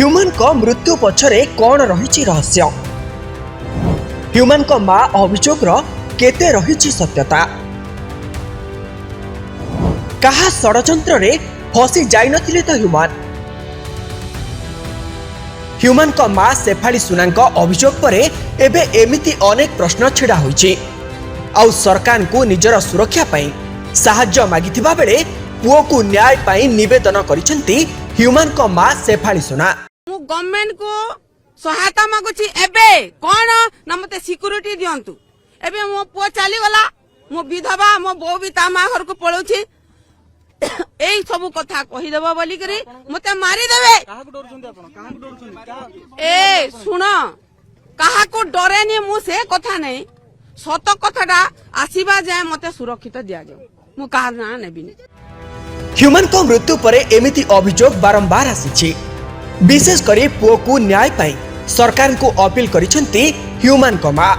ହ୍ୟୁମାନଙ୍କ ମୃତ୍ୟୁ ପଛରେ କ'ଣ ରହିଛି ରହସ୍ୟ? ହ୍ୟୁମାନଙ୍କ ମା ଅଭିଯୋଗର କେତେ ରହିଛି ସତ୍ୟତା? କାହା ଷଡ଼ଯନ୍ତ୍ରରେ ଫସି ଯାଇନଥିଲେ ତ ହ୍ୟୁମାନ? ହ୍ୟୁମାନଙ୍କ ମା ଶେଫାଳି ସୁନାଙ୍କ ଅଭିଯୋଗ ପରେ ଏବେ ଏମିତି ଅନେକ ପ୍ରଶ୍ନ ଛିଡ଼ା ହୋଇଛି। ଆଉ ସରକାରଙ୍କୁ ନିଜର ସୁରକ୍ଷା ପାଇଁ ସାହାଯ୍ୟ ମାଗିଥିବା ବେଳେ ପୁଅକୁ ନ୍ୟାୟ ପାଇଁ ନିବେଦନ କରିଛନ୍ତି ହ୍ୟୁମାନଙ୍କ ମା ଶେଫାଳି ସୁନା। ମୁଁ ଗଭର୍ଣ୍ଣମେଣ୍ଟକୁ ସହାୟତା ମାଗୁଛି। ଏବେ କଣ ନା ମତେ ସିକ୍ୟୁରିଟି ଦିଅନ୍ତୁ। ଏବେ ମୋ ପୁଅ ଚାଲିଗଲା, ମୋ ବିଧବା, ମୋ ବୋଉ ବି ତା ମା ଘରକୁ ପଳଉଛି। ଏଇ ସବୁ କଥା କହିଦେବ ବୋଲିକରି ମତେ ମାରିଦେବେ। କାହାକୁ ଡରୁଛନ୍ତି ଆପଣ? କାହାକୁ ଡରୁଛନ୍ତି? ଏ ଶୁଣ, କାହାକୁ ଡରେନି ମୁଁ, ସେ କଥା ନାହିଁ। ସତ କଥାଟା ଆସିବା ଯାଏ ମତେ ସୁରକ୍ଷିତ ଦିଆଯାଉ। ମୁଁ କାହାର ନାଁ ନେବିନି। ହ୍ୟୁମାନଙ୍କ ମୃତ୍ୟୁ ପରେ ଏମିତି ଅଭିଯୋଗ ବାରମ୍ବାର ଆସିଛି। ବିଶେଷ କରି ପୁଅକୁ ନ୍ୟାୟ ପାଇଁ ସରକାରଙ୍କୁ ଅପିଲ କରିଛନ୍ତି ହ୍ୟୁମାନଙ୍କ ମା।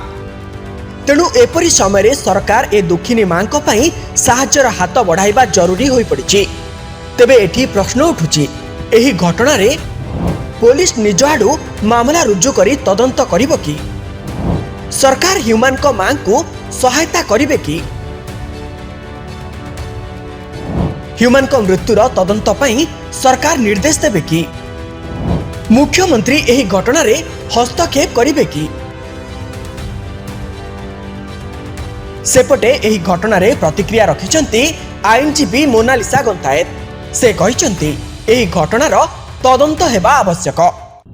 ତେଣୁ ଏପରି ସମୟରେ ସରକାର ଏ ଦୁଃଖିନୀ ମାଙ୍କ ପାଇଁ ସାହାଯ୍ୟର ହାତ ବଢ଼ାଇବା ଜରୁରୀ ହୋଇପଡ଼ିଛି। ତେବେ ଏଠି ପ୍ରଶ୍ନ ଉଠୁଛି, ଏହି ଘଟଣାରେ ପୋଲିସ ନିଜ ଆଡୁ ମାମଲା ରୁଜୁ କରି ତଦନ୍ତ କରିବ କି? ସରକାର ହ୍ୟୁମାନଙ୍କ ମାଙ୍କୁ ସହାୟତା କରିବେ କି? ହ୍ୟୁମାନଙ୍କ ମୃତ୍ୟୁର ତଦନ୍ତ ପାଇଁ ସରକାର ନିର୍ଦ୍ଦେଶ ଦେବେ କି? ମୁଖ୍ୟମନ୍ତ୍ରୀ ଏହି ଘଟଣାରେ ହସ୍ତକ୍ଷେପ କରିବେ କି? ସେପଟେ ଏହି ଘଟଣାରେ ପ୍ରତିକ୍ରିୟା ରଖିଛନ୍ତି ଆଇନଜୀବୀ ମୋନାଲିସା ଗନ୍ତାୟତ। ସେ କହିଛନ୍ତି, ଏହି ଘଟଣାର ତଦନ୍ତ ହେବା ଆବଶ୍ୟକ।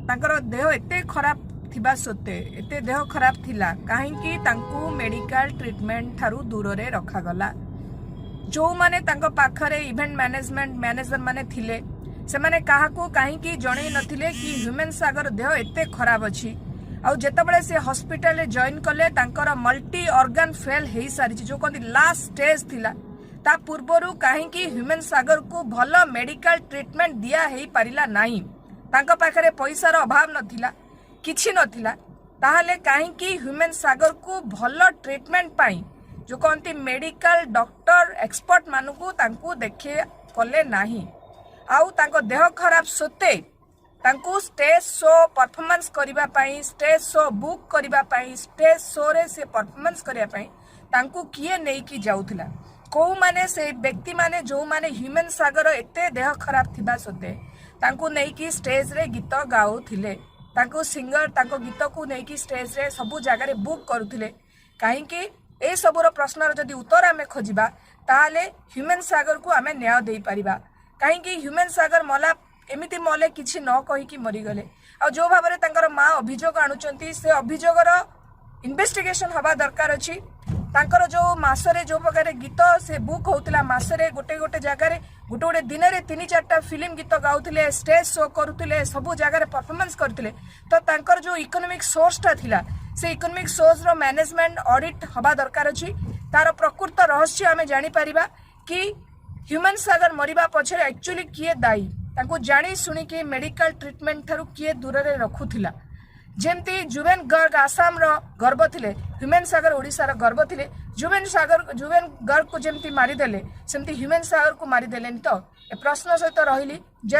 ତାଙ୍କର ଦେହ ଏତେ ଖରାପ ଥିବା ସତ୍ତ୍ୱେ, ଏତେ ଦେହ ଖରାପ ଥିଲା, କାହିଁକି ତାଙ୍କୁ ମେଡିକାଲ ଟ୍ରିଟମେଣ୍ଟ ଠାରୁ ଦୂରରେ ରଖାଗଲା? ଯେଉଁମାନେ ତାଙ୍କ ପାଖରେ ଇଭେଣ୍ଟ ମ୍ୟାନେଜମେଣ୍ଟ ମ୍ୟାନେଜର ମାନେ ଥିଲେ, ସେମାନେ କାହାକୁ କାହିଁକି ଜଣେଇ ନଥିଲେ କି ହ୍ୟୁମାନ ସାଗର ଦେହ ଏତେ ଖରାପ ଅଛି? ଆଉ ଯେତେବେଳେ ସେ ହସ୍ପିଟାଲରେ ଜଏନ୍ କଲେ, ତାଙ୍କର ମଲ୍ଟି ଅର୍ଗାନ ଫେଲ୍ ହେଇସାରିଛି, ଯେଉଁ କହନ୍ତି ଲାଷ୍ଟ ଷ୍ଟେଜ୍ ଥିଲା, ତା ପୂର୍ବରୁ କାହିଁକି ହ୍ୟୁମାନ ସାଗରକୁ ଭଲ ମେଡିକାଲ ଟ୍ରିଟମେଣ୍ଟ ଦିଆ ହେଇପାରିଲା ନାହିଁ? ତାଙ୍କ ପାଖରେ ପଇସାର ଅଭାବ ନଥିଲା, କିଛି ନଥିଲା, ତାହେଲେ କାହିଁକି ହ୍ୟୁମାନ ସାଗରକୁ ଭଲ ଟ୍ରିଟମେଣ୍ଟ ପାଇଁ ଯେଉଁ କହନ୍ତି ମେଡିକାଲ ଡକ୍ଟର ଏକ୍ସପର୍ଟ ମାନଙ୍କୁ ତାଙ୍କୁ ଦେଖେଇ କଲେ ନାହିଁ? ଆଉ ତାଙ୍କ ଦେହ ଖରାପ ସତ୍ତ୍ୱେ ତାଙ୍କୁ ଷ୍ଟେଜ ଶୋ ପରଫର୍ମାନ୍ସ କରିବା ପାଇଁ, ଷ୍ଟେଜ ଶୋ ବୁକ୍ କରିବା ପାଇଁ, ଷ୍ଟେଜ ଶୋରେ ସେ ପରଫର୍ମାନ୍ସ କରିବା ପାଇଁ ତାଙ୍କୁ କିଏ ନେଇକି ଯାଉଥିଲା? କୋଉମାନେ ସେ ବ୍ୟକ୍ତିମାନେ, ଯୋଉମାନେ ହ୍ୟୁମାନ ସାଗର ଏତେ ଦେହ ଖରାପ ଥିବା ସତ୍ତ୍ୱେ ତାଙ୍କୁ ନେଇକି ଷ୍ଟେଜରେ ଗୀତ ଗାଉଥିଲେ, ତାଙ୍କୁ ସିଙ୍ଗର ତାଙ୍କ ଗୀତକୁ ନେଇକି ଷ୍ଟେଜରେ ସବୁ ଜାଗାରେ ବୁକ୍ କରୁଥିଲେ କାହିଁକି? ଏସବୁର ପ୍ରଶ୍ନର ଯଦି ଉତ୍ତର ଆମେ ଖୋଜିବା, ତାହେଲେ ହ୍ୟୁମାନ ସାଗରକୁ ଆମେ ନ୍ୟାୟ ଦେଇପାରିବା। କାହିଁକି ହ୍ୟୁମାନ ସାଗର ମଲା, ଏମିତି ମଲେ, କିଛି ନ କହିକି ମରିଗଲେ? ଆଉ ଯୋଉ ଭାବରେ ତାଙ୍କର ମା ଅଭିଯୋଗ ଆଣୁଛନ୍ତି, ସେ ଅଭିଯୋଗର ଇନଭେଷ୍ଟିଗେସନ ହବା ଦରକାର ଅଛି। ତାଙ୍କର ଯୋଉ ମାସରେ ଯୋଉ ପ୍ରକାର ଗୀତ ସେ ବୁକ୍ ହଉଥିଲା, ମାସରେ ଗୋଟେ ଗୋଟେ ଜାଗାରେ ଗୋଟେ ଗୋଟେ ଦିନରେ ତିନି ଚାରିଟା ଫିଲ୍ମ ଗୀତ ଗାଉଥିଲେ, ଷ୍ଟେଜ ଶୋ କରୁଥିଲେ, ସବୁ ଜାଗାରେ ପରଫର୍ମାନ୍ସ କରୁଥିଲେ, ତ ତାଙ୍କର ଯୋଉ ଇକୋନୋମିକ ସୋର୍ସଟା ଥିଲା, ସେ ଇକୋନୋମିକ ସୋର୍ସର ମ୍ୟାନେଜମେଣ୍ଟ ଅଡିଟ୍ ହବା ଦରକାର ଅଛି। ତାର ପ୍ରକୃତ ରହସ୍ୟ ଆମେ ଜାଣିପାରିବା କି ହ୍ୟୁମାନ ସାଗର ମରିବା ପଛରେ ଆକ୍ଚୁଆଲି କିଏ ଦାୟୀ, ତାଙ୍କୁ ଜାଣି ଶୁଣିକି ମେଡିକାଲ ଟ୍ରିଟମେଣ୍ଟ ଠାରୁ କିଏ ଦୂରରେ ରଖୁଥିଲା। ଯେମିତି ଜୁବେନ ଗର୍ଗ ଆସାମର ଗର୍ବ ଥିଲେ, ହ୍ୟୁମାନ ସାଗର ଓଡ଼ିଶାର ଗର୍ବ ଥିଲେ। ଜୁବେନ ସାଗର, ଜୁବେନ ଗର୍ଗକୁ ଯେମିତି ମାରିଦେଲେ, ସେମିତି ହ୍ୟୁମାନ ସାଗରକୁ ମାରିଦେଲେନି ତ? ଏ ପ୍ରଶ୍ନ ସହିତ ରହିଲି। ଜୟ